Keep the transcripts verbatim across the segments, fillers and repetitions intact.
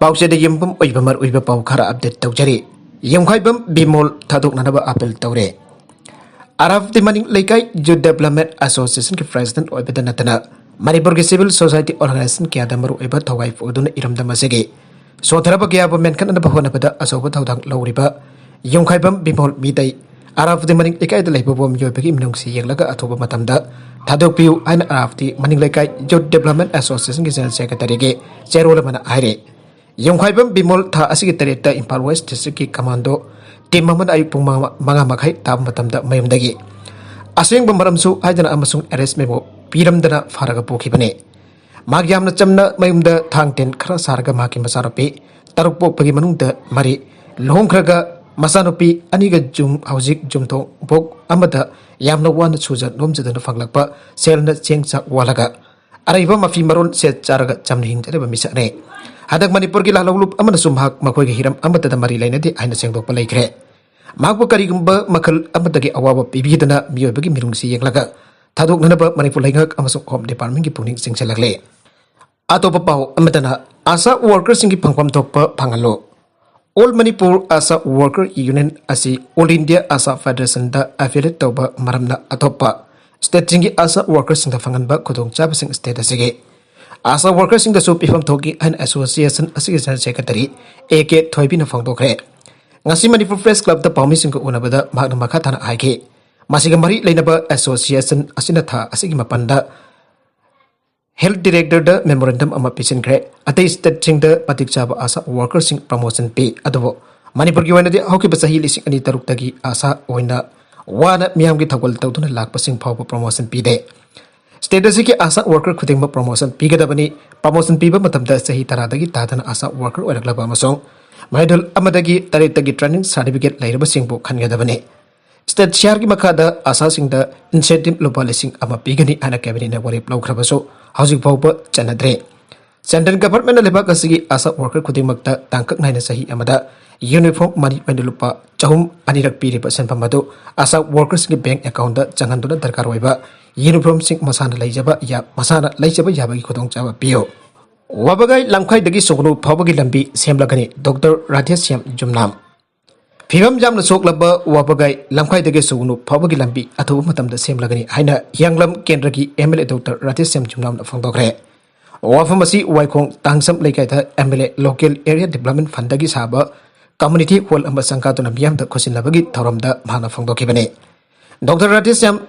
ꯄꯥꯎꯆꯦꯗ ꯌꯨꯝꯐꯝ ꯑꯣꯏꯕ ꯃꯔꯨꯑꯣꯏꯕ ꯄꯥꯎ ꯈꯔ ꯑꯞꯗꯦꯠ ꯇꯧꯖꯔꯤ꯫ ꯌꯨꯝꯈꯥꯏꯕꯝ ꯕꯤꯃꯣꯜ ꯊꯥꯗꯣꯛꯅꯅꯕ ꯑꯥꯄꯤꯜ ꯇꯧꯔꯦ꯫ ꯑꯔꯥꯞꯇꯤ ꯃꯅꯤꯡ ꯂꯩꯀꯥꯏ ꯌꯨꯠ ꯗꯦꯕꯂꯞꯃꯦꯟ ꯑꯦꯁꯣꯁꯤꯌꯦꯁꯟꯒꯤ ꯄ꯭ꯔꯦꯁꯤꯗꯦꯟꯠ ꯑꯣꯏꯕꯗ ꯅꯠꯇꯅ ꯃꯅꯤꯄꯨꯔꯒꯤ ꯁꯤꯚꯤꯜ ꯁꯣꯁꯥꯏꯇꯤ ꯑꯣꯔꯒꯅꯥꯏꯖꯦꯁꯟ ꯀꯌꯥꯗ ꯃꯔꯨꯑꯣꯏꯕ ꯊꯧꯒꯥꯏ ꯄꯨꯗꯨꯅ ꯏꯔꯝꯗꯝ ꯑꯁꯤꯒꯤ ꯁꯣꯊꯔꯕ ꯀꯌꯥꯕꯨ ꯃꯦꯟꯈꯠꯅꯅꯕ ꯍꯣꯠꯅꯕꯗ ꯑꯆꯧꯕ ꯊꯧꯗꯥꯡ ꯂꯧꯔꯤꯕ ꯌꯨꯝꯈꯥꯏꯕꯝ ꯕꯤꯃꯣꯜ ꯃꯤꯇꯩ ꯑꯔꯥꯞꯇꯤ ꯃꯅꯤꯡ ꯂꯩꯀꯥꯏꯗ ꯂꯩꯕꯕꯨ ꯃꯤꯑꯣꯏꯕꯒꯤ ꯃꯤꯅꯨꯡꯁꯤ ꯌꯦꯡꯂꯒ ꯑꯊꯨꯕ ꯃꯇꯝꯗ ꯊꯥꯗꯣꯛꯄꯤꯌꯨ ꯍꯥꯏꯅ ꯑꯔꯥꯞꯇꯤ ꯃꯅꯤꯡ ꯂꯩꯀꯥꯏ ꯌꯨꯠ ꯗꯦꯕꯂꯞꯃꯦꯟ ꯑꯦꯁꯣꯁꯤꯌꯦꯁꯟꯒꯤ ꯖꯦꯅꯔꯦꯜ ꯁꯦꯀ꯭ꯔꯦꯇꯔꯤꯒꯤ ꯆꯦꯔꯣꯜ ꯑꯃꯅ ꯍꯥꯏꯔꯤ꯫ ꯌꯨꯝꯈꯥꯏꯕꯝ ꯕꯤꯃꯣꯜ ꯊꯥ ꯑꯁꯤꯒꯤ ꯇꯔꯦꯠꯇ ꯏꯝꯐꯥꯜ ꯋꯦꯁ ꯗꯤꯁꯇ꯭ꯔꯤꯛꯀꯤ ꯀꯃꯥꯟꯗꯣ ꯇꯤꯝ ꯑꯃꯅ ꯑꯌꯨꯛ ꯄꯨꯡ ꯃꯉꯥ, ꯃꯉꯥ ꯃꯈꯥꯏ ꯇꯥꯕ ꯃꯇꯝꯗ ꯃꯌꯨꯝꯗꯒꯤ ꯑꯁꯦꯡꯕ ꯃꯔꯝꯁꯨ ꯍꯥꯏꯗꯅ ꯑꯃꯁꯨꯡ ꯑꯦꯔꯦꯁ ꯃꯦꯃꯣ ꯄꯤꯔꯝꯗꯅ ꯐꯥꯔꯒ ꯄꯨꯈꯤꯕꯅꯤ꯫ ꯃꯍꯥꯛ ꯌꯥꯝꯅ ꯆꯝꯅ ꯃꯌꯨꯝꯗ ꯊꯥꯡ ꯇꯦꯟ ꯈꯔ ꯁꯥꯔꯒ ꯃꯍꯥꯛꯀꯤ ꯃꯆꯥꯅꯨꯄꯤ ꯇꯔꯨꯛ ꯄꯣꯛꯄꯒꯤ ꯃꯅꯨꯡꯗ ꯃꯔꯤ ꯂꯨꯍꯣꯡꯈ꯭ꯔꯒ ꯃꯆꯥꯅꯨꯄꯤ ꯑꯅꯤꯒ ꯌꯨꯝ ꯍꯧꯖꯤꯛ ꯌꯨꯝꯊꯣꯡ ꯕꯣꯛ ꯑꯃꯗ ꯌꯥꯝꯅ ꯋꯥꯅ ꯁꯨꯖ ꯅꯣꯝꯖꯗꯨꯅ ꯐꯪꯂꯛꯄ ꯁꯦꯜꯅ ꯆꯦꯡ ꯆꯥꯛ ꯋꯥꯜꯂꯒ ꯑꯔꯩꯕ ꯃꯐꯤ ꯃꯔꯣꯟ ꯁꯦꯠ ꯆꯥꯔꯒ ꯆꯝꯅ ꯍꯤꯡꯖꯔꯤꯕ ꯃꯤꯁꯛꯅꯤ꯫ ꯍꯟꯗꯛ ꯃꯅꯤꯄꯨꯔꯒꯤ ꯂꯥꯜꯍꯧꯂꯨꯞ ꯑꯃꯅꯁꯨ ꯃꯍꯥꯛ ꯃꯈꯣꯏꯒ ꯍꯤꯔꯝ ꯑꯃꯠꯇꯗ ꯃꯔꯤ ꯂꯩꯅꯗꯦ ꯍꯥꯏꯅ ꯁꯦꯡꯗꯣꯛꯄ ꯂꯩꯈ꯭ꯔꯦ꯫ ꯃꯍꯥꯛꯄꯨ ꯀꯔꯤꯒꯨꯝꯕ ꯃꯈꯜ ꯑꯃꯠꯇꯒꯤ ꯑꯋꯥꯕ ꯄꯤꯕꯤꯗꯅ ꯃꯤꯑꯣꯏꯕꯒꯤ ꯃꯤꯅꯨꯡꯁꯤ ꯌꯦꯡꯂꯒ ꯊꯥꯗꯣꯛꯅꯅꯕ ꯃꯅꯤꯄꯨꯔ ꯂꯩꯉꯥꯛ ꯑꯃꯁꯨꯡ ꯍꯣꯝ ꯗꯤꯄꯥꯔꯠꯃꯦꯟꯒꯤ ꯄꯨꯛꯅꯤꯡ ꯆꯤꯡꯁꯤꯜꯂꯛꯂꯦ꯫ ꯑꯇꯣꯞꯄ ꯄꯥꯎ ꯑꯃꯗꯅ ꯑꯥꯁꯥ ꯋꯥꯔꯀꯔꯁꯤꯡꯒꯤ ꯐꯪꯐꯝ ꯊꯣꯛꯄ ꯐꯪꯍꯜꯂꯨ꯫ ꯑꯣꯜ ꯃꯅꯤꯄꯨꯔ ꯑꯥꯁꯥ ꯋꯥꯔꯀꯔ ꯌꯨꯅꯤꯌꯟ ꯑꯁꯤ ꯑꯣꯜ ꯏꯟꯗꯤꯌꯥ ꯑꯥꯁꯥ ꯐꯦꯗꯔꯦꯁꯟꯗ ꯑꯦꯐꯤꯂꯦꯠ ꯇꯧꯕ ꯃꯔꯝꯅ ꯑꯇꯣꯞꯄ ꯁ꯭ꯇꯦꯠꯁꯤꯡꯒꯤ ꯑꯥꯁꯥ ꯋꯥꯔꯀꯔꯁꯤꯡꯗ ꯐꯪꯍꯟꯕ ꯈꯨꯗꯣꯡꯆꯥꯕꯁꯤꯡ ꯁ꯭ꯇꯦꯠ ꯑꯁꯤꯒꯤ ꯑꯥꯁꯥ ꯋꯥꯔꯀꯔꯁꯤꯡꯗꯁꯨ ꯄꯤꯐꯝ ꯊꯣꯛꯏ ꯍꯥꯏꯅ ꯑꯦꯁꯣꯁꯤꯌꯦꯁꯟ ꯑꯁꯤꯒꯤ ꯖꯦꯅꯔꯦꯜ ꯁꯦꯀ꯭ꯔꯦꯇꯔꯤ ꯑꯦ ꯀꯦ ꯊꯣꯏꯕꯤꯅ ꯐꯣꯡꯗꯣꯛꯈ꯭ꯔꯦ꯫ ꯉꯁꯤ ꯃꯅꯤꯄꯨꯔ ꯄ꯭ꯔꯦꯁ ꯀ꯭ꯂꯕꯇ ꯄꯥꯎꯃꯤꯁꯤꯡꯒ ꯎꯅꯕꯗ ꯃꯍꯥꯛꯅ ꯃꯈꯥ ꯇꯥꯅ ꯍꯥꯏꯈꯤ, ꯃꯁꯤꯒ ꯃꯔꯤ ꯂꯩꯅꯕ ꯑꯦꯁꯣꯁꯤꯌꯦꯁꯟ ꯑꯁꯤꯅ ꯊꯥ ꯑꯁꯤꯒꯤ ꯃꯥꯄꯟꯗ ꯍꯦꯜꯊ ꯗꯤꯔꯦꯛꯇꯔꯗ ꯃꯦꯃꯣꯔꯦꯟꯗꯝ ꯑꯃ ꯄꯤꯁꯤꯟꯈ꯭ꯔꯦ꯫ ꯑꯇꯩ ꯁ꯭ꯇꯦꯠꯁꯤꯡꯗ ꯃꯇꯤꯛ ꯆꯥꯕ ꯑꯥꯁꯥ ꯋꯥꯔꯀꯔꯁꯤꯡ ꯄ꯭ꯔꯃꯣꯁꯟ ꯄꯤ, ꯑꯗꯨꯕꯨ ꯃꯅꯤꯄꯨꯔꯒꯤ ꯑꯣꯏꯅꯗꯤ ꯍꯧꯈꯤꯕ ꯆꯍꯤ ꯂꯤꯁꯤꯡ ꯑꯅꯤ ꯇꯔꯨꯛꯇꯒꯤ ꯑꯥꯁꯥ ꯑꯣꯏꯅ ꯋꯥꯅ ꯃꯤꯌꯥꯝꯒꯤ ꯊꯧꯒꯜ ꯇꯧꯗꯨꯅ ꯂꯥꯛꯄꯁꯤꯡ ꯐꯥꯎꯕ ꯄ꯭ꯔꯃꯣꯁꯟ ꯄꯤꯗꯦ꯫ ꯁ꯭ꯇꯦꯠ ꯑꯁꯤꯒꯤ ꯑꯥꯁꯥ ꯋꯥꯔꯀꯔ ꯈꯨꯗꯤꯡꯃꯛ ꯄ꯭ꯔꯃꯣꯁꯟ ꯄꯤꯒꯗꯕꯅꯤ꯫ ꯄ꯭ꯔꯃꯣꯁꯟ ꯄꯤꯕ ꯃꯇꯝꯗ ꯆꯍꯤ ꯇꯔꯥꯗꯒꯤ ꯇꯥꯗꯅ ꯑꯥꯁꯥ ꯋꯥꯔꯀꯔ ꯑꯣꯏꯔꯛꯂꯕ ꯑꯃꯁꯨꯡ ꯃꯣꯗ꯭ꯌꯨꯜ ꯑꯃꯗꯒꯤ ꯇꯔꯦꯠꯇꯒꯤ ꯇ꯭ꯔꯦꯅꯤꯡ ꯁꯥꯔꯇꯤꯐꯤꯀꯦꯠ ꯂꯩꯔꯕꯁꯤꯡꯕꯨ ꯈꯟꯒꯗꯕꯅꯤ꯫ ꯁ꯭ꯇꯦꯠ ꯁꯤꯌꯥꯔꯒꯤ ꯃꯈꯥꯗ ꯑꯥꯁꯥꯁꯤꯡꯗ ꯏꯟꯁꯦꯟꯇꯤꯚ ꯂꯨꯄꯥ ꯂꯤꯁꯤꯡ ꯑꯃ ꯄꯤꯒꯅꯤ ꯍꯥꯏꯅ ꯀꯦꯕꯤꯅꯦꯠꯅ ꯋꯥꯔꯦꯞ ꯂꯧꯈ꯭ꯔꯕꯁꯨ ꯍꯧꯖꯤꯛ ꯐꯥꯎꯕ ꯆꯠꯅꯗ꯭ꯔꯤ꯫ ꯁꯦꯟꯇ꯭ꯔꯦꯜ ꯒꯚꯔꯟꯃꯦꯟꯠꯅ ꯂꯩꯕꯥꯛ ꯑꯁꯤꯒꯤ ꯑꯥꯁꯥ ꯋꯥꯔꯀꯔ ꯈꯨꯗꯤꯡꯃꯛꯇ ꯇꯥꯡꯀꯛ ꯅꯥꯏꯅ ꯆꯍꯤ ꯑꯃꯗ ꯌꯨꯅꯤꯐꯣꯔꯝ ꯃꯔꯤ ꯑꯣꯏꯅ ꯂꯨꯄꯥ ꯆꯍꯨꯝ ꯑꯅꯤꯔꯛ ꯄꯤꯔꯤꯕ ꯁꯦꯟꯐꯝ ꯑꯗꯨ ꯑꯥꯁꯥ ꯋꯥꯔꯀꯔꯁꯤꯡꯒꯤ ꯕꯦꯡꯛ ꯑꯦꯀꯥꯎꯟꯠꯇ ꯆꯪꯍꯟꯗꯨꯅ ꯗꯔꯀꯥꯔ ꯑꯣꯏꯕ ꯌꯨꯅꯤꯐꯣꯔꯝꯁꯤꯡ ꯃꯁꯥꯅ ꯂꯩꯖꯕ ꯌꯥ-, ꯃꯁꯥꯅ ꯂꯩꯖꯕ ꯌꯥꯕꯒꯤ ꯈꯨꯗꯣꯡꯆꯥꯕ ꯄꯤꯌꯨ꯫ ꯋꯥꯕꯒꯥꯏ ꯂꯝꯈꯥꯏꯗꯒꯤ ꯁꯨꯒꯅꯨ ꯐꯥꯎꯕꯒꯤ ꯂꯝꯕꯤ ꯁꯦꯝꯂꯒꯅꯤ, ꯗꯣꯛꯇꯔ ꯔꯥꯙꯦꯁ꯭ꯌꯥꯝ ꯖꯨꯝꯅꯥꯝ꯫ ꯐꯤꯕꯝ ꯌꯥꯝꯅ ꯁꯣꯛꯂꯕ ꯋꯥꯕꯒꯥꯏ ꯂꯝꯈꯥꯏꯗꯒꯤ ꯁꯨꯒꯅꯨ ꯐꯥꯎꯕꯒꯤ ꯂꯝꯕꯤ ꯑꯊꯨꯕ ꯃꯇꯝꯗ ꯁꯦꯝꯂꯒꯅꯤ ꯍꯥꯏꯅ ꯍꯤꯌꯥꯡꯂꯝ ꯀꯦꯟꯗ꯭ꯔꯒꯤ M L A doctor Radheshyam ꯖꯨꯝꯅꯥꯝꯅ ꯐꯣꯡꯗꯣꯛꯈ꯭ꯔꯦ꯫ ꯋꯥꯐꯝ ꯑꯁꯤ ꯋꯥꯏꯈꯣꯡ ꯇꯥꯡꯁꯝ ꯂꯩꯀꯥꯏꯗ M L A local area development ꯐꯟꯗꯒꯤ ꯁꯥꯕ ꯀꯝꯃ꯭ꯌꯨꯅꯤꯇꯤ ꯍꯣꯜ ꯑꯃ ꯁꯪꯒꯥꯗꯨꯅ ꯃꯤꯌꯥꯝꯗ ꯈꯨꯠꯁꯤꯟꯅꯕꯒꯤ ꯊꯧꯔꯝꯗ ꯃꯍꯥꯛꯅ ꯐꯣꯡꯗꯣꯛꯈꯤꯕꯅꯤ꯫ ꯗꯣꯛꯇꯔ ꯔꯥꯙꯦꯁ꯭ꯌꯥꯝ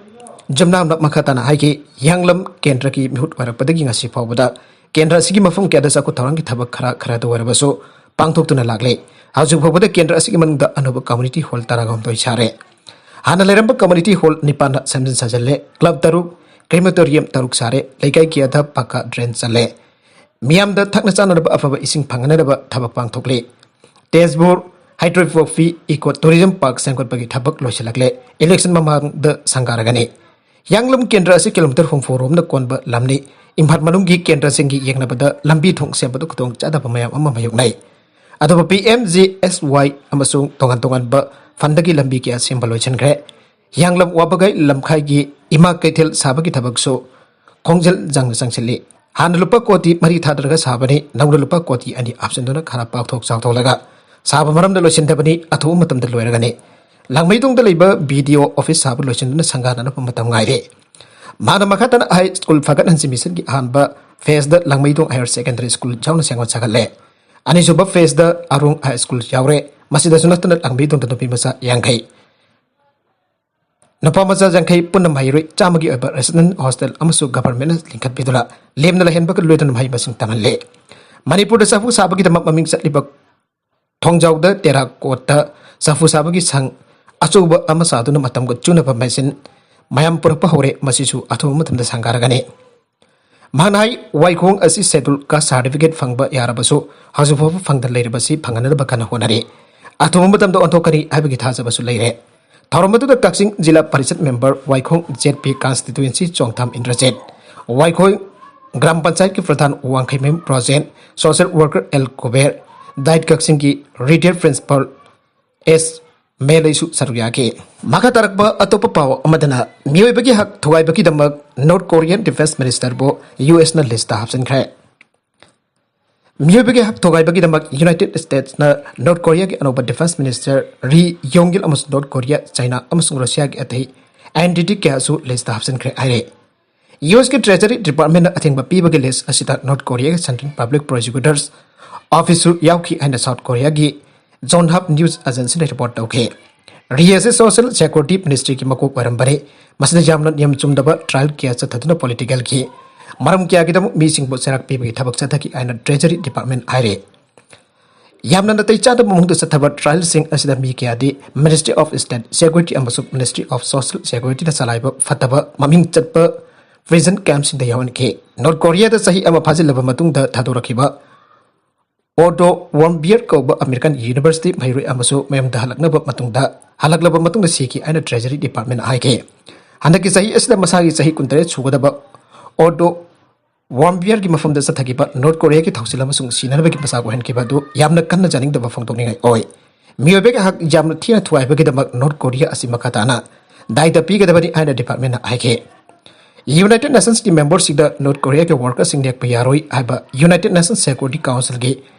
ꯖꯨꯝꯅꯥꯝꯅ ꯃꯈꯥ ꯇꯥꯅ ꯍꯥꯏꯈꯤ, ꯍꯤꯌꯥꯡꯂꯝ ꯀꯦꯟꯗ꯭ꯔꯒꯤ ꯃꯤꯍꯨꯠ ꯑꯣꯏꯔꯛꯄꯗꯒꯤ ꯉꯁꯤ ꯐꯥꯎꯕꯗ ꯀꯦꯟꯗ꯭ꯔ ꯑꯁꯤꯒꯤ ꯃꯐꯝ ꯀꯌꯥꯗ ꯆꯥꯎꯈꯠ ꯊꯧꯔꯥꯡꯒꯤ ꯊꯕꯛ ꯈꯔ ꯈꯔꯗ ꯑꯣꯏꯔꯕꯁꯨ ꯄꯥꯡꯊꯣꯛꯇꯨꯅ ꯂꯥꯛꯂꯦ꯫ ꯍꯧꯖꯤꯛ ꯐꯥꯎꯕꯗ ꯀꯦꯟꯗ꯭ꯔ ꯑꯁꯤꯒꯤ ꯃꯅꯨꯡꯗ ꯑꯅꯧꯕ ꯀꯝꯃ꯭ꯌꯨꯅꯤꯇꯤ ꯍꯣꯜ ꯇꯔꯥꯒ ꯍꯨꯝꯗꯣꯏ ꯁꯥꯔꯦ꯫ ꯍꯥꯟꯅ ꯂꯩꯔꯝꯕ ꯀꯝꯃ꯭ꯌꯨꯅꯤꯇꯤ ꯍꯣꯜ ꯅꯤꯄꯥꯟꯗ ꯁꯦꯝꯖꯤꯟ ꯁꯥꯖꯤꯜꯂꯦ, ꯀ꯭ꯂꯕ ꯇꯔꯨꯛ, ꯀ꯭ꯔꯤꯃꯦꯇꯣꯔꯤꯌꯝ ꯇꯔꯨꯛ ꯁꯥꯔꯦ, ꯂꯩꯀꯥꯏ ꯀꯌꯥꯗ ꯄꯥꯀꯥ ꯗ꯭ꯔꯦꯟ ꯆꯜꯂꯦ꯫ ꯃꯤꯌꯥꯝꯗ ꯊꯛꯅ ꯆꯥꯅꯅꯕ ꯑꯐꯕ ꯏꯁꯤꯡ ꯐꯪꯍꯟꯅꯕ ꯊꯕꯛ ꯄꯥꯡꯊꯣꯛꯂꯤ꯫ ꯇꯦꯖꯄꯨꯔ ꯍꯥꯏꯗ꯭ꯔꯣ ꯀꯣꯐꯤ ꯏꯀꯣ ꯇꯨꯔꯤꯖꯝ ꯄꯥꯔꯛ ꯁꯦꯝꯒꯠꯄꯒꯤ ꯊꯕꯛ ꯂꯣꯏꯁꯤꯜꯂꯛꯂꯦ, ꯏꯂꯦꯛꯁꯟ ꯃꯃꯥꯡꯗ ꯁꯪꯒꯥꯔꯒꯅꯤ꯫ ꯍꯤꯌꯥꯡꯂꯝ ꯀꯦꯟꯗ꯭ꯔ ꯑꯁꯤ ꯀꯤꯂꯣꯃꯤꯇꯔ ꯍꯨꯝꯐꯨ ꯔꯣꯝꯅ ꯀꯣꯟꯕ ꯂꯝꯅꯤ꯫ ꯏꯝꯐꯥꯜ ꯃꯅꯨꯡꯒꯤ ꯀꯦꯟꯗ꯭ꯔꯁꯤꯡꯒꯤ ꯌꯦꯡꯅꯕꯗ ꯂꯝꯕꯤ ꯊꯣꯡ ꯁꯦꯝꯕꯗ ꯈꯨꯗꯣꯡ ꯆꯥꯗꯕ ꯃꯌꯥꯝ ꯑꯃ ꯃꯥꯌꯣꯛꯅꯩ꯫ ꯑꯗꯨꯕꯨ ꯄꯤ ꯑꯦꯝ ꯖꯤ ꯑꯦꯁ ꯋꯥꯏ ꯑꯃꯁꯨꯡ ꯇꯣꯉꯥꯟ ꯇꯣꯉꯥꯟꯕ ꯐꯟꯗꯒꯤ ꯂꯝꯕꯤ ꯀꯌꯥ ꯁꯦꯝꯕ ꯂꯣꯏꯁꯤꯟꯈ꯭ꯔꯦ꯫ ꯍꯤꯌꯥꯡꯂꯝ ꯋꯥꯕꯒꯥꯏ ꯂꯝꯈꯥꯏꯒꯤ ꯏꯃꯥ ꯀꯩꯊꯦꯜ ꯁꯥꯕꯒꯤ ꯊꯕꯛꯁꯨ ꯈꯣꯡꯖꯦꯜ ꯆꯪꯅ ꯆꯪꯁꯤꯜꯂꯤ꯫ ꯍꯥꯟꯅ ꯂꯨꯄꯥ ꯀꯣꯇꯤ ꯃꯔꯤ ꯊꯥꯗꯔꯒ ꯁꯥꯕꯅꯤ, ꯅꯧꯅ ꯂꯨꯄꯥ ꯀꯣꯇꯤ ꯑꯅꯤ ꯍꯥꯞꯆꯤꯟꯗꯨꯅ ꯈꯔ ꯄꯥꯛꯊꯣꯛ ꯆꯥꯎꯊꯣꯛꯂꯒ ꯁꯥꯕ ꯃꯔꯝꯗ ꯂꯣꯏꯁꯤꯟꯗꯕꯅꯤ, ꯑꯊꯨꯕ ꯃꯇꯝꯗ ꯂꯣꯏꯔꯒꯅꯤ꯫ ꯂꯥꯡꯃꯩꯗꯣꯡꯗ ꯂꯩꯕ ꯕꯤ ꯗꯤ ꯑꯣ ꯑꯣꯐꯤꯁ ꯁꯥꯕ ꯂꯣꯏꯁꯤꯟꯗꯨꯅ ꯁꯪꯒꯥꯅꯅꯕ ꯃꯇꯝ ꯉꯥꯏꯔꯦ꯫ ꯃꯍꯥꯛꯅ ꯃꯈꯥ ꯇꯥꯅ ꯍꯥꯏ ꯁ꯭ꯀꯨꯜ ꯐꯒꯠꯍꯟꯁꯤ ꯃꯤꯁꯟꯒꯤ ꯑꯍꯥꯟꯕ ꯐꯦꯖꯗ ꯂꯥꯡꯃꯩꯗꯣꯡ ꯍꯥꯌꯔ ꯁꯦꯀꯦꯟꯗꯔꯤ ꯁ꯭ꯀꯨꯜ ꯌꯥꯎꯅ ꯁꯦꯝꯒꯠ ꯁꯥꯒꯠꯂꯦ꯫ ꯑꯅꯤꯁꯨꯕ ꯐꯦꯖꯗ ꯑꯔꯣꯡ ꯍꯥꯏ ꯁ꯭ꯀꯨꯜ ꯌꯥꯎꯔꯦ꯫ ꯃꯁꯤꯗꯁꯨ ꯅꯠꯇꯅ ꯂꯥꯡꯃꯩꯗꯣꯡꯗ ꯅꯨꯄꯤ ꯃꯆꯥ ꯌꯥꯡꯈꯩ, ꯅꯨꯄꯥ ꯃꯆꯥ ꯌꯥꯡꯈꯩ ꯄꯨꯟꯅ ꯃꯍꯩꯔꯣꯏ ꯆꯥꯝꯃꯒꯤ ꯑꯣꯏꯕ ꯔꯦꯁꯤꯗꯦꯟ ꯍꯣꯁꯇꯦꯜ ꯑꯃꯁꯨ ꯒꯚꯔꯟꯃꯦꯟꯠꯅ ꯂꯤꯡꯈꯠꯄꯤꯗꯨꯅ ꯂꯦꯝꯅ ꯂꯩꯍꯟꯕꯒ ꯂꯣꯏꯅꯅ ꯃꯍꯩ ꯃꯁꯤꯡ ꯇꯝꯍꯜꯂꯦ꯫ ꯃꯅꯤꯄꯨꯔꯗ ꯆꯐꯨ ꯁꯥꯕꯒꯤꯗꯃꯛ ꯃꯃꯤꯡ ꯆꯠꯂꯤꯕ ꯊꯣꯡꯖꯥꯎꯗ ꯇꯦꯔꯥꯀꯣꯠꯇ ꯆꯐꯨ ꯁꯥꯕꯒꯤ ꯁꯪ ꯑꯆꯧꯕ ꯑꯃ ꯁꯥꯗꯨꯅ ꯃꯇꯝꯒ ꯆꯨꯅꯕ ꯃꯦꯆꯤꯟ ꯃꯌꯥꯝ ꯄꯨꯔꯛꯄ ꯍꯧꯔꯦ꯫ ꯃꯁꯤꯁꯨ ꯑꯊꯨꯕ ꯃꯇꯝꯗ ꯁꯪꯒꯥꯔꯒꯅꯤ꯫ ꯃꯍꯥꯛꯅ ꯍꯥꯏ, ꯋꯥꯏꯈꯣꯡ ꯑꯁꯤ ꯁꯦꯗꯨꯜ ꯀꯥꯁ ꯁꯥꯔꯇꯤꯐꯤꯀꯦꯠ ꯐꯪꯕ ꯌꯥꯔꯕꯁꯨ ꯍꯧꯖꯤꯛ ꯐꯥꯎꯕ ꯐꯪꯗꯅ ꯂꯩꯔꯤꯕꯁꯤ ꯐꯪꯍꯟꯅꯕ ꯀꯟꯅ ꯍꯣꯠꯅꯔꯤ꯫ ꯑꯊꯨꯕ ꯃꯇꯝꯗ ꯑꯣꯟꯊꯣꯛꯀꯅꯤ ꯍꯥꯏꯕꯒꯤ ꯊꯥꯖꯕꯁꯨ ꯂꯩꯔꯦ꯫ ꯊꯧꯔꯝ ꯑꯗꯨꯗ Kakching zila parishad member, Waikhong Z P constituency Chongtham Indrajit, Waikhong gram ꯄꯟꯆꯥꯌꯠꯀꯤ pradhan Wangkheimayum Rojen, social worker L Kuber, DIET ꯀꯛꯆꯤꯡꯒꯤ ꯔꯤꯇꯥꯌꯔ ꯄ꯭ꯔꯤꯟꯁꯤꯄꯥꯜ ꯑꯦꯁ ꯃꯦꯂꯩꯁꯨ ꯁꯔꯨꯛ ꯌꯥꯈꯤ꯫ ꯃꯈꯥ ꯇꯥꯔꯛꯄ ꯑꯇꯣꯞꯄ ꯄꯥꯎ ꯑꯃꯗꯅ, ꯃꯤꯑꯣꯏꯕꯒꯤ ꯍꯛ ꯊꯨꯒꯥꯏꯕꯒꯤꯗꯃꯛ ꯅꯣꯔꯠ ꯀꯣꯔꯤꯌꯟ ꯗꯤꯐꯦꯟꯁ ꯃꯤꯅꯤꯁꯇꯔꯕꯨ ꯌꯨ ꯑꯦꯁꯅ ꯂꯤꯁꯇ ꯍꯥꯞꯆꯤꯟꯈ꯭ꯔꯦ꯫ ꯃꯤꯑꯣꯏꯕꯒꯤ ꯍꯛ ꯊꯨꯒꯥꯏꯕꯒꯤꯗꯃꯛ ꯌꯨꯅꯥꯏꯇꯦꯗ ꯁ꯭ꯇꯦꯠꯁꯅ ꯅꯣꯔꯠ ꯀꯣꯔꯤꯌꯥꯒꯤ ꯑꯅꯧꯕ ꯗꯤꯐꯦꯟꯁ ꯃꯤꯅꯤꯁꯇꯔ ꯔꯤ ꯌꯣꯡ ꯒꯤꯜ ꯑꯃꯁꯨꯡ ꯅꯣꯔꯠ ꯀꯣꯔꯤꯌꯥ, ꯆꯥꯏꯅꯥ ꯑꯃꯁꯨꯡ ꯔꯨꯁꯤꯌꯥꯒꯤ ꯑꯇꯩ ꯑꯦꯟꯇꯤꯇꯤ ꯀꯌꯥꯁꯨ ꯂꯤꯁꯇ ꯍꯥꯞꯆꯤꯟꯈ꯭ꯔꯦ ꯍꯥꯏꯔꯦ꯫ ꯌꯨ ꯑꯦꯁꯀꯤ ꯇ꯭ꯔꯦꯖꯔꯤ ꯗꯤꯄꯥꯔꯠꯃꯦꯟꯅ ꯑꯊꯤꯡꯕ ꯄꯤꯕꯒꯤ ꯂꯤꯁ ꯑꯁꯤꯗ ꯅꯣꯔꯠ ꯀꯣꯔꯤꯌꯥꯒꯤ ꯁꯦꯟꯇ꯭ꯔꯦꯜ ꯄꯕ꯭ꯂꯤꯛ ꯄ꯭ꯔꯣꯁꯤꯀ꯭ꯌꯨꯇꯔꯁ ꯑꯣꯐꯤꯁꯁꯨ ꯌꯥꯎꯈꯤ ꯍꯥꯏꯅ ꯁꯥꯎꯠ ꯀꯣꯔꯤꯌꯥꯒꯤ ꯖꯣꯟꯍꯥꯞ ꯅ꯭ꯌꯨꯁ ꯑꯦꯖꯦꯟꯁꯤꯅ ꯔꯤꯄꯣꯔꯠ ꯇꯧꯈꯤ꯫ ꯔꯤ ꯑꯁꯤ ꯁꯣꯁꯤꯌꯦꯜ ꯁꯦꯀ꯭ꯌꯨꯔꯤꯇꯤ ꯃꯤꯅꯤꯁꯇ꯭ꯔꯤꯒꯤ ꯃꯀꯣꯛ ꯑꯣꯏꯔꯝꯕꯅꯤ꯫ ꯃꯁꯤꯅ ꯌꯥꯝꯅ ꯅꯤꯌꯝ ꯆꯨꯝꯗꯕ ꯇ꯭ꯔꯥꯏꯜ ꯀꯌꯥ ꯆꯠꯊꯗꯨꯅ ꯄꯣꯂꯤꯇꯤꯀꯦꯜꯒꯤ ꯃꯔꯝ ꯀꯌꯥꯒꯤꯗꯃꯛ ꯃꯤꯁꯤꯡꯕꯨ ꯆꯩꯔꯥꯛ ꯄꯤꯕꯒꯤ ꯊꯕꯛ ꯆꯠꯊꯈꯤ ꯍꯥꯏꯅ ꯇ꯭ꯔꯦꯖꯔꯤ ꯗꯤꯄꯥꯔꯠꯃꯦꯟ ꯍꯥꯏꯔꯦ꯫ ꯌꯥꯝꯅ ꯅꯥꯇꯩ ꯆꯥꯗꯕ ꯃꯑꯣꯡꯗ ꯆꯠꯊꯕ ꯇ꯭ꯔꯥꯏꯜꯁꯤꯡ ꯑꯁꯤꯗ ꯃꯤ ꯀꯌꯥꯗꯤ ꯃꯤꯅꯤꯁꯇ꯭ꯔꯤ ꯑꯣꯐ ꯁ꯭ꯇꯦꯠ ꯁꯦꯀ꯭ꯌꯨꯔꯤꯇꯤ ꯑꯃꯁꯨꯡ ꯃꯤꯅꯤꯁꯇ꯭ꯔꯤ ꯑꯣꯐ ꯁꯣꯁꯤꯌꯦꯜ ꯁꯦꯀ꯭ꯌꯨꯔꯤꯇꯤꯅ ꯆꯂꯥꯏꯕ ꯐꯠꯇꯕ ꯃꯃꯤꯡ ꯆꯠꯄ ꯄ꯭ꯔꯤꯖꯟ ꯀꯦꯝꯞꯁꯤꯡꯗ ꯌꯥꯎꯍꯟꯈꯤ꯫ ꯅꯣꯔꯠ ꯀꯣꯔꯤꯌꯥꯗ ꯆꯍꯤ ꯑꯃ ꯐꯥꯖꯤꯜꯂꯕ ꯃꯇꯨꯡꯗ ꯊꯥꯗꯣꯔꯛꯈꯤꯕ ꯑꯣꯗꯣ ꯋꯥꯝꯕꯤꯌꯔ ꯀꯧꯕ ꯑꯃꯦꯔꯤꯀꯟ ꯌꯨꯅꯤꯚꯔꯁꯤꯇꯤ ꯃꯍꯩꯔꯣꯏ ꯑꯃꯁꯨ ꯃꯌꯨꯝꯗ ꯍꯜꯂꯛꯅꯕ ꯃꯇꯨꯡꯗ, ꯍꯜꯂꯛꯂꯕ ꯃꯇꯨꯡꯗ ꯁꯤꯈꯤ ꯍꯥꯏꯅ ꯇ꯭ꯔꯦꯖꯔꯤ ꯗꯤꯄꯥꯔꯠꯃꯦꯟꯅ ꯍꯥꯏꯈꯤ꯫ ꯍꯟꯗꯛꯀꯤ ꯆꯍꯤ ꯑꯁꯤꯗ ꯃꯁꯥꯒꯤ ꯆꯍꯤ ꯀꯨꯟꯇꯔꯦꯠ ꯁꯨꯒꯗꯕ ꯑꯣꯗꯣ ꯋꯥꯝꯕꯤꯌꯔꯒꯤ ꯃꯐꯝꯗ ꯆꯠꯊꯈꯤꯕ ꯅꯣꯔꯠ ꯀꯣꯔꯤꯌꯥꯒꯤ ꯊꯧꯁꯤꯜ ꯑꯃꯁꯨꯡ ꯁꯤꯅꯅꯕꯒꯤ ꯃꯆꯥꯛ ꯑꯣꯏꯍꯟꯈꯤꯕ ꯑꯗꯨ ꯌꯥꯝꯅ ꯀꯟꯅ ꯌꯥꯅꯤꯡꯗꯕ ꯐꯣꯡꯗꯣꯛꯅꯤꯡꯉꯥꯏ ꯑꯣꯏ꯫ ꯃꯤꯑꯣꯏꯕꯒꯤ ꯍꯛ ꯌꯥꯝꯅ ꯊꯤꯅ ꯊꯨꯒꯥꯏꯕꯒꯤꯗꯃꯛ ꯅꯣꯔꯠ ꯀꯣꯔꯤꯌꯥ ꯑꯁꯤ ꯃꯈꯥ ꯇꯥꯅ ꯗꯥꯏꯗ ꯄꯤꯒꯗꯕꯅꯤ ꯍꯥꯏꯅ ꯗꯤꯄꯥꯔꯠꯃꯦꯟꯅ ꯍꯥꯏꯈꯤ꯫ ꯌꯨꯅꯥꯏꯇꯦꯗ ꯅꯦꯁꯟꯁꯀꯤ ꯃꯦꯝꯕꯔꯁꯤꯡꯗ ꯅꯣꯔꯠ ꯀꯣꯔꯤꯌꯥꯒꯤ ꯋꯥꯔꯀꯔꯁꯤꯡ ꯅꯦꯛꯄ ꯌꯥꯔꯣꯏ ꯍꯥꯏꯕ ꯌꯨꯅꯥꯏꯇꯦꯗ ꯅꯦꯁꯟꯁ ꯁꯦꯀ꯭ꯌꯨꯔꯤꯇꯤ ꯀꯥꯎꯟꯁꯤꯜꯒꯤ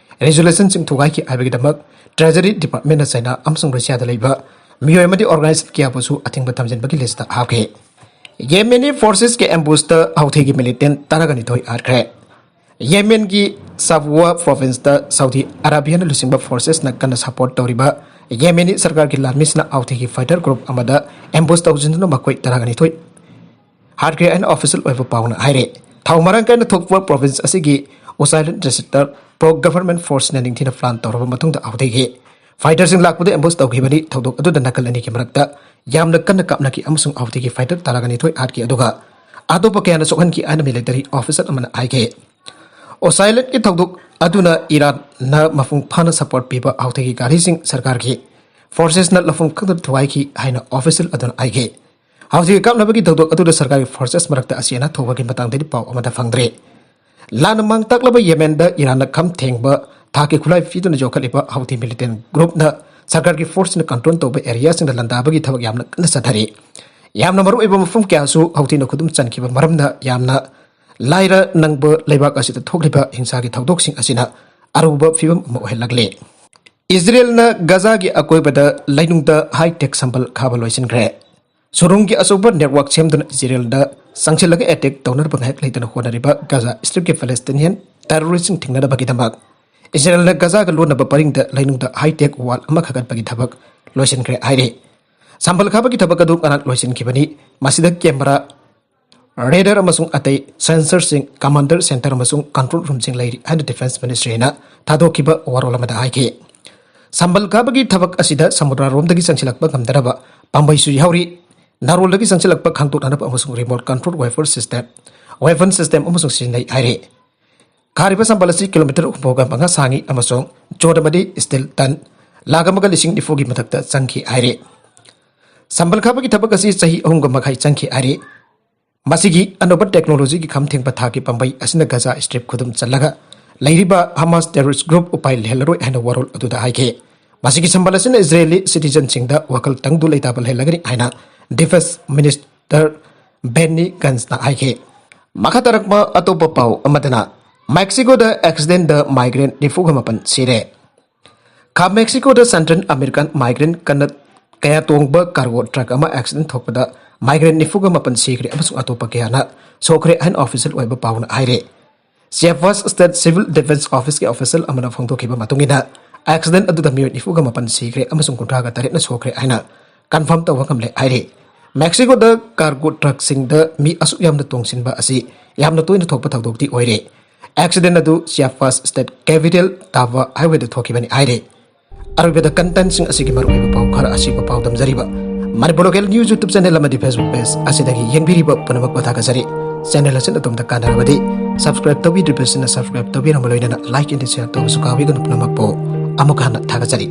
ꯔꯤꯖꯣꯂꯨꯁꯟꯁꯤꯡ ꯊꯨꯒꯥꯏꯈꯤ ꯍꯥꯏꯕꯒꯤꯗꯃꯛ ꯇ꯭ꯔꯦꯖꯔꯤ ꯗꯤꯄꯥꯔꯠꯃꯦꯟꯅ ꯆꯥꯏꯅꯥ ꯑꯃꯁꯨꯡ ꯔꯨꯁꯤꯌꯥꯗ ꯂꯩꯕ ꯃꯤꯑꯣꯏ ꯑꯃꯗꯤ ꯑꯣꯔꯒꯅꯥꯏꯖꯦꯁꯟ ꯀꯌꯥꯕꯨꯁꯨ ꯑꯊꯤꯡꯕ ꯊꯝꯖꯤꯟꯕꯒꯤ ꯂꯤꯁꯇ ꯍꯥꯞꯈꯤ꯫ ꯌꯦꯃꯦꯅꯤ ꯐꯣꯔꯁꯦꯁꯀꯤ ꯑꯦꯝꯕꯨꯁꯇ ꯍꯧꯊꯤꯒꯤ ꯃꯤꯂꯤꯇꯦꯟ ꯇꯔꯥꯒ ꯅꯤꯊꯣꯏ ꯍꯥꯠꯈ꯭ꯔꯦ꯫ ꯌꯦꯃꯦꯟꯒꯤ ꯁꯥꯕꯨꯋꯥ ꯄ꯭ꯔꯣꯚꯤꯟꯁꯇ ꯁꯥꯎꯗꯤ ꯑꯔꯥꯕꯤꯌꯥꯅ ꯂꯨꯆꯤꯡꯕ ꯐꯣꯔꯁꯦꯁꯅ ꯀꯟꯅ ꯁꯄꯣꯔꯠ ꯇꯧꯔꯤꯕ ꯌꯦꯃꯦꯅꯤ ꯁꯔꯀꯥꯔꯒꯤ ꯂꯥꯟꯃꯤꯁꯤꯡꯅ ꯍꯥꯎꯊꯤꯒꯤ ꯐꯥꯏꯇꯔ ꯒ꯭ꯔꯨꯞ ꯑꯃꯗ ꯑꯦꯝꯕꯨꯁ ꯇꯧꯁꯤꯟꯗꯨꯅ ꯃꯈꯣꯏ ꯇꯔꯥꯒ ꯅꯤꯊꯣꯏ ꯍꯥꯠꯈ꯭ꯔꯦ ꯍꯥꯏꯅ ꯑꯣꯐꯤꯁꯤꯌꯦꯜ ꯑꯣꯏꯕ ꯄꯥꯎꯅ ꯍꯥꯏꯔꯦ꯫ ꯊꯧ ꯃꯔꯥꯡ ꯀꯥꯏꯅ ꯊꯣꯛꯄ ꯄ꯭ꯔꯣꯚꯤꯟꯁ ꯑꯁꯤꯒꯤ ꯎꯁꯥꯏꯂꯦꯟ ꯗꯤꯁꯇ꯭ꯔꯤꯛꯇ ꯄ꯭ꯔꯣ ꯒꯚꯔꯟꯃꯦꯟꯠ ꯐꯣꯔꯁꯅ ꯅꯤꯡꯊꯤꯅ ꯄ꯭ꯂꯥꯟ ꯇꯧꯔꯕ ꯃꯇꯨꯡꯗ ꯍꯥꯎꯊꯤꯒꯤ ꯐꯥꯏꯇꯔꯁꯤꯡ ꯂꯥꯛꯄꯗ ꯑꯦꯝꯕꯨꯁ ꯇꯧꯈꯤꯕꯅꯤ꯫ ꯊꯧꯗꯣꯛ ꯑꯗꯨꯗ ꯅꯥꯀꯜ ꯑꯅꯤꯒꯤ ꯃꯔꯛꯇ ꯌꯥꯝꯅ ꯀꯟꯅ ꯀꯥꯞꯅꯈꯤ ꯑꯃꯁꯨꯡ ꯍꯥꯎꯊꯤꯒꯤ ꯐꯥꯏꯇꯔ ꯇꯔꯥꯒ ꯅꯤꯊꯣꯏ ꯍꯥꯠꯈꯤ, ꯑꯗꯨꯒ ꯑꯇꯣꯞꯄ ꯀꯌꯥꯅ ꯁꯣꯛꯍꯟꯈꯤ ꯍꯥꯏꯅ ꯃꯤꯂꯤꯇꯔꯤ ꯑꯣꯐꯤꯁꯔ ꯑꯃꯅ ꯍꯥꯏꯈꯤ꯫ ꯑꯣꯁꯥꯏꯂꯦꯟꯒꯤ ꯊꯧꯗꯣꯛ ꯑꯗꯨꯅ ꯏꯔꯥꯟꯅ ꯃꯄꯨꯡ ꯐꯥꯅ ꯁꯄꯣꯔꯠ ꯄꯤꯕ ꯍꯥꯎꯊꯤꯒꯤ ꯒꯥꯔꯤꯁꯤꯡ ꯁꯔꯀꯥꯔꯒꯤ ꯐꯣꯔꯁꯦꯁꯅ ꯂꯧꯐꯝ ꯈꯪꯗꯅ ꯊꯨꯒꯥꯏꯈꯤ ꯍꯥꯏꯅ ꯑꯣꯐꯤꯁꯤꯌꯦꯜ ꯑꯗꯨꯅ ꯍꯥꯏꯈꯤ꯫ ꯍꯥꯎꯊꯤꯒꯤ ꯀꯥꯞꯅꯕꯒꯤ ꯊꯧꯗꯣꯛ ꯑꯗꯨꯗ ꯁꯔꯀꯥꯔꯒꯤ ꯐꯣꯔꯁꯦꯁ ꯃꯔꯛꯇ ꯑꯁꯤ ꯑꯅꯥ ꯊꯣꯛꯄꯒꯤ ꯃꯇꯥꯡꯗꯗꯤ ꯄꯥꯎ ꯑꯃꯠꯇ ꯐꯪꯗ꯭ꯔꯤ꯫ ꯂꯥꯟꯅ ꯃꯥꯡ ꯇꯥꯛꯂꯕ ꯌꯦꯃꯦꯟꯗ ꯏꯔꯥꯟꯅ ꯈꯝ ꯊꯦꯡꯕ ꯊꯥꯛꯀꯤ ꯈꯨꯠꯂꯥꯏ ꯄꯤꯗꯨꯅ ꯌꯣꯛꯈꯠꯂꯤꯕ ꯍꯥꯎꯊꯤ ꯃꯤꯂꯤꯇꯦꯟ ꯒ꯭ꯔꯨꯞꯅ ꯁꯔꯀꯥꯔꯒꯤ ꯐꯣꯔꯁꯁꯤꯡꯅ ꯀꯟꯇ꯭ꯔꯣꯜ ꯇꯧꯕ ꯑꯦꯔꯤꯌꯥꯁꯤꯡꯗ ꯂꯥꯟꯗꯥꯕꯒꯤ ꯊꯕꯛ ꯌꯥꯝꯅ ꯀꯟꯅ ꯆꯠꯊꯔꯤ꯫ ꯌꯥꯝꯅ ꯃꯔꯨꯑꯣꯏꯕ ꯃꯐꯝ ꯀꯌꯥꯁꯨ ꯍꯥꯎꯊꯤꯅ ꯈꯨꯗꯨꯝ ꯆꯟꯈꯤꯕ ꯃꯔꯝꯅ ꯌꯥꯝꯅ ꯂꯥꯏꯔ ꯅꯪꯕ ꯂꯩꯕꯥꯛ ꯑꯁꯤꯗ ꯊꯣꯛꯂꯤꯕ ꯍꯤꯡꯁꯥꯒꯤ ꯊꯧꯗꯣꯛꯁꯤꯡ ꯑꯁꯤꯅ ꯑꯔꯨꯕ ꯐꯤꯕꯝ ꯑꯃ ꯑꯣꯏꯍꯜꯂꯛꯂꯦ꯫ ꯏꯖꯔꯦꯜꯅ ꯒꯖꯥꯒꯤ ꯑꯀꯣꯏꯕꯗ ꯂꯩꯅꯨꯡꯗ ꯍꯥꯏ-ꯇꯦꯛ ꯁꯝꯕꯜ ꯈꯥꯕ ꯂꯣꯏꯁꯤꯟꯈ꯭ꯔꯦ꯫ ꯁꯨꯔꯨꯡꯒꯤ ꯑꯆꯧꯕ ꯅꯦꯠꯋꯥꯔꯛ ꯁꯦꯝꯗꯨꯅ ꯏꯖꯔꯦꯜꯗ ꯆꯪꯁꯤꯜꯂꯒ ꯑꯦꯇꯦꯛ ꯇꯧꯅꯅꯕ ꯉꯥꯏꯍꯥꯛ ꯂꯩꯇꯅ ꯍꯣꯠꯅꯔꯤꯕ ꯒꯖꯥ ꯁ꯭ꯇ꯭ꯔꯤꯞꯀꯤ ꯐꯦꯂꯦꯁꯇꯤꯅꯤꯌꯟ ꯇꯦꯔꯣꯔꯤꯁ꯭ꯠꯁꯤꯡ ꯊꯤꯡꯅꯅꯕꯒꯤꯗꯃꯛ ꯏꯖꯔꯦꯜꯅ ꯒꯖꯥꯒ ꯂꯣꯟꯅꯕ ꯄꯔꯤꯡꯗ ꯂꯩꯅꯨꯡꯗ ꯍꯥꯏ-ꯇꯦꯛ ꯋꯥꯜ ꯑꯃ ꯈꯥꯒꯠꯄꯒꯤ ꯊꯕꯛ ꯂꯣꯏꯁꯤꯟꯈ꯭ꯔꯦ ꯍꯥꯏꯔꯤ꯫ ꯁꯝꯕꯜ ꯈꯥꯕꯒꯤ ꯊꯕꯛ ꯑꯗꯨ ꯉꯔꯥꯡ ꯂꯣꯏꯁꯤꯟꯈꯤꯕꯅꯤ꯫ ꯃꯁꯤꯗ ꯀꯦꯃꯦꯔꯥ, ꯔꯦꯗꯥꯔ ꯑꯃꯁꯨꯡ ꯑꯇꯩ ꯁꯦꯟꯁꯔꯁꯤꯡ, ꯀꯃꯥꯟꯗꯔ ꯁꯦꯟꯇꯔ ꯑꯃꯁꯨꯡ ꯀꯟꯇ꯭ꯔꯣꯜ ꯔꯨꯝꯁꯤꯡ ꯂꯩꯔꯤ ꯍꯥꯏꯅ ꯗꯤꯐꯦꯟꯁ ꯃꯤꯅꯤꯁꯇ꯭ꯔꯤꯅ ꯊꯥꯗꯣꯛꯈꯤꯕ ꯋꯥꯔꯣꯜ ꯑꯃꯗ ꯍꯥꯏꯈꯤ꯫ ꯁꯝꯕꯜ ꯈꯥꯕꯒꯤ ꯊꯕꯛ ꯑꯁꯤꯗ ꯁꯃꯨꯗ꯭ꯔꯔꯣꯝꯗꯒꯤ ꯆꯪꯁꯤꯜꯂꯛꯄ ꯉꯝꯗꯅꯕ ꯄꯥꯝꯕꯩꯁꯨ ꯌꯥꯎꯔꯤ꯫ ꯅꯥꯔꯣꯜꯗꯒꯤ ꯆꯪꯁꯤꯜꯂꯛꯄ ꯈꯪꯗꯣꯛꯅꯅꯕ ꯑꯃꯁꯨꯡ remote control weapon system, weapon system ꯑꯃꯁꯨꯡ ꯁꯤꯖꯤꯟꯅꯩ ꯍꯥꯏꯔꯤ꯫ ꯈꯥꯔꯤꯕ ꯁꯝꯕꯜ ꯑꯁꯤ ꯀꯤꯂꯣꯃꯤꯇꯔ ꯍꯨꯝꯐꯨꯒ ꯃꯉꯥ ꯁꯥꯡꯏ ꯑꯃꯁꯨꯡ ꯆꯣꯠ ꯑꯃꯗꯤ ꯁ꯭ꯇꯤꯜ ꯇꯟ ꯂꯥꯈ ꯑꯃꯒ ꯂꯤꯁꯤꯡ ꯅꯤꯐꯨꯒꯤ ꯃꯊꯛꯇ ꯆꯪꯈꯤ ꯍꯥꯏꯔꯤ꯫ ꯁꯝꯕꯜ ꯈꯥꯕꯒꯤ ꯊꯕꯛ ꯑꯁꯤ ꯆꯍꯤ ꯑꯍꯨꯝꯒ ꯃꯈꯥꯏ ꯆꯪꯈꯤ ꯍꯥꯏꯔꯤ꯫ ꯃꯁꯤꯒꯤ ꯑꯅꯧꯕ ꯇꯦꯛꯅꯣꯂꯣꯖꯤꯒꯤ ꯈꯝ ꯊꯦꯡꯕ ꯊꯥꯛꯀꯤ ꯄꯥꯝꯕꯩ ꯑꯁꯤꯅ ꯒꯖꯥ ꯁ꯭ꯇ꯭ꯔꯤꯞ ꯈꯨꯗꯨꯝ ꯆꯜꯂꯒ ꯂꯩꯔꯤꯕ ꯍꯃꯥꯁ ꯇꯦꯔꯣꯔꯤꯁ꯭ꯠ ꯒ꯭ꯔꯨꯞ ꯎꯄꯥꯏ ꯂꯩꯍꯜꯂꯔꯣꯏ ꯍꯥꯏꯅ ꯋꯥꯔꯣꯜ ꯑꯗꯨꯗ ꯍꯥꯏꯈꯤ꯫ ꯃꯁꯤꯒꯤ ꯁꯝꯕꯜ ꯑꯁꯤꯅ ꯏꯖꯔꯦꯂꯤ ꯁꯤꯇꯤꯖꯟꯁꯤꯡꯗ ꯋꯥꯈꯜ ꯇꯪꯗꯨ ꯂꯩꯇꯥꯕ ꯂꯩꯍꯜꯂꯒꯅꯤ ꯍꯥꯏꯅ ꯗꯤꯐꯦꯟꯁ ꯃꯤꯅꯤꯁꯇꯔ ꯕꯦꯟꯅꯤ ꯒꯟꯁꯅ ꯍꯥꯏꯈꯤ꯫ ꯃꯈꯥ ꯇꯥꯔꯛꯄ ꯑꯇꯣꯞꯄ ꯄꯥꯎ ꯑꯃꯗꯅ, ꯃꯦꯛꯁꯤꯀꯣꯗ ꯑꯦꯛꯁꯤꯗꯦꯟꯗ ꯃꯥꯏꯒ꯭ꯔꯦꯟ ꯅꯤꯐꯨꯒ ꯃꯥꯄꯟ ꯁꯤꯔꯦ꯫ ꯈꯥ ꯃꯦꯛꯁꯤꯀꯣꯗ ꯁꯦꯟꯇ꯭ꯔꯦꯜ ꯑꯃꯦꯔꯤꯀꯥꯟ ꯃꯥꯏꯒ꯭ꯔꯦꯟ ꯀꯟꯅ ꯀꯌꯥ ꯇꯣꯡꯕ ꯀꯥꯔꯒꯣ ꯇ꯭ꯔꯛ ꯑꯃ ꯑꯦꯛꯁꯤꯗꯦꯟ ꯊꯣꯛꯄꯗ ꯃꯥꯏꯒ꯭ꯔꯦꯟ ꯅꯤꯐꯨꯒ ꯃꯥꯄꯟ ꯁꯤꯈ꯭ꯔꯦ ꯑꯃꯁꯨꯡ ꯑꯇꯣꯞꯄ ꯀꯌꯥꯅ ꯁꯣꯛꯈ꯭ꯔꯦ ꯍꯥꯏꯅ ꯑꯣꯐꯤꯁꯤꯌꯦꯜ ꯑꯣꯏꯕ ꯄꯥꯎꯅ ꯍꯥꯏꯔꯦ꯫ ꯆꯤꯌꯥꯄꯥꯁ ꯁ꯭ꯇꯦꯠ ꯁꯤꯚꯤꯜ ꯗꯤꯐꯦꯟꯁ ꯑꯣꯐꯤꯁꯀꯤ ꯑꯣꯐꯤꯁꯤꯌꯦꯜ ꯑꯃꯅ ꯐꯣꯡꯗꯣꯛꯈꯤꯕ ꯃꯇꯨꯡ ꯏꯟꯅ, ꯑꯦꯛꯁꯤꯗꯦꯟ ꯑꯗꯨꯗ ꯃꯤꯑꯣꯏ ꯅꯤꯐꯨꯒ ꯃꯥꯄꯟ ꯁꯤꯈ꯭ꯔꯦ ꯑꯃꯁꯨꯡ ꯀꯨꯟꯊ꯭ꯔꯥꯒ ꯇꯔꯦꯠꯅ ꯁꯣꯛꯈ꯭ꯔꯦ ꯍꯥꯏꯅ ꯀꯟꯐꯥꯔꯝ ꯇꯧꯕ ꯉꯝꯂꯦ ꯍꯥꯏꯔꯤ꯫ ꯃꯦꯛꯁꯤꯀꯣꯗ ꯀꯥꯔꯒꯣ ꯇ꯭ꯔꯛꯁꯤꯡꯗ ꯃꯤ ꯑꯁꯨꯛ ꯌꯥꯝꯅ ꯇꯣꯡꯁꯤꯟꯕ ꯑꯁꯤ ꯌꯥꯝꯅ ꯇꯣꯏꯅ ꯊꯣꯛꯄ ꯊꯧꯗꯣꯛꯇꯤ ꯑꯣꯏꯔꯦ꯫ ꯑꯦꯛꯁꯤꯗꯦꯟ ꯑꯗꯨ ꯆꯤꯌꯥꯄꯥꯁ ꯁ꯭ꯇꯦꯠ ꯀꯦꯄꯤꯇꯦꯜ ꯇꯥꯚꯥ ꯍꯥꯏꯋꯦꯗ ꯊꯣꯛꯈꯤꯕꯅꯤ ꯍꯥꯏꯔꯤ꯫ ꯑꯔꯣꯏꯕꯗ ꯀꯟꯇꯦꯟꯠꯁꯤꯡ ꯑꯁꯤꯒꯤ ꯃꯔꯨꯑꯣꯏꯕ ꯄꯥꯎ ꯈꯔ ꯑꯁꯤꯕ ꯄꯥꯎꯗꯝꯖꯔꯤꯕ Manipur local news YouTube channel ꯑꯃꯗꯤ ꯐꯦꯁꯕꯨꯛ ꯄꯦꯖ ꯑꯁꯤꯗꯒꯤ ꯌꯦꯡꯕꯤꯔꯤꯕ ꯄꯨꯝꯅꯃꯛꯄꯨ ꯊꯥꯒꯠꯆꯔꯤ꯫ ꯆꯦꯅꯦꯜ ꯑꯁꯤꯅ ꯑꯗꯣꯝꯗ ꯀꯥꯟꯅꯔꯕꯗꯤ ꯁꯕꯁꯀ꯭ꯔꯥꯏꯕ ꯇꯧꯕꯤꯗ꯭ꯔꯤꯕꯁꯤꯡꯅ ꯁꯕꯁꯀ꯭ꯔꯥꯏꯕ ꯇꯧꯕꯤꯔꯝꯕ ꯂꯣꯏꯅꯅ ꯂꯥꯏꯛ ꯑꯃꯗꯤ ꯁꯦꯌꯔ ꯇꯧꯕꯁꯨ ꯀꯥꯎꯕꯤꯒꯅꯨ꯫ ꯄꯨꯝꯅꯃꯛꯄꯨ ꯑꯃꯨꯛ ꯍꯟꯅ ꯊꯥꯒꯠꯆꯔꯤ꯫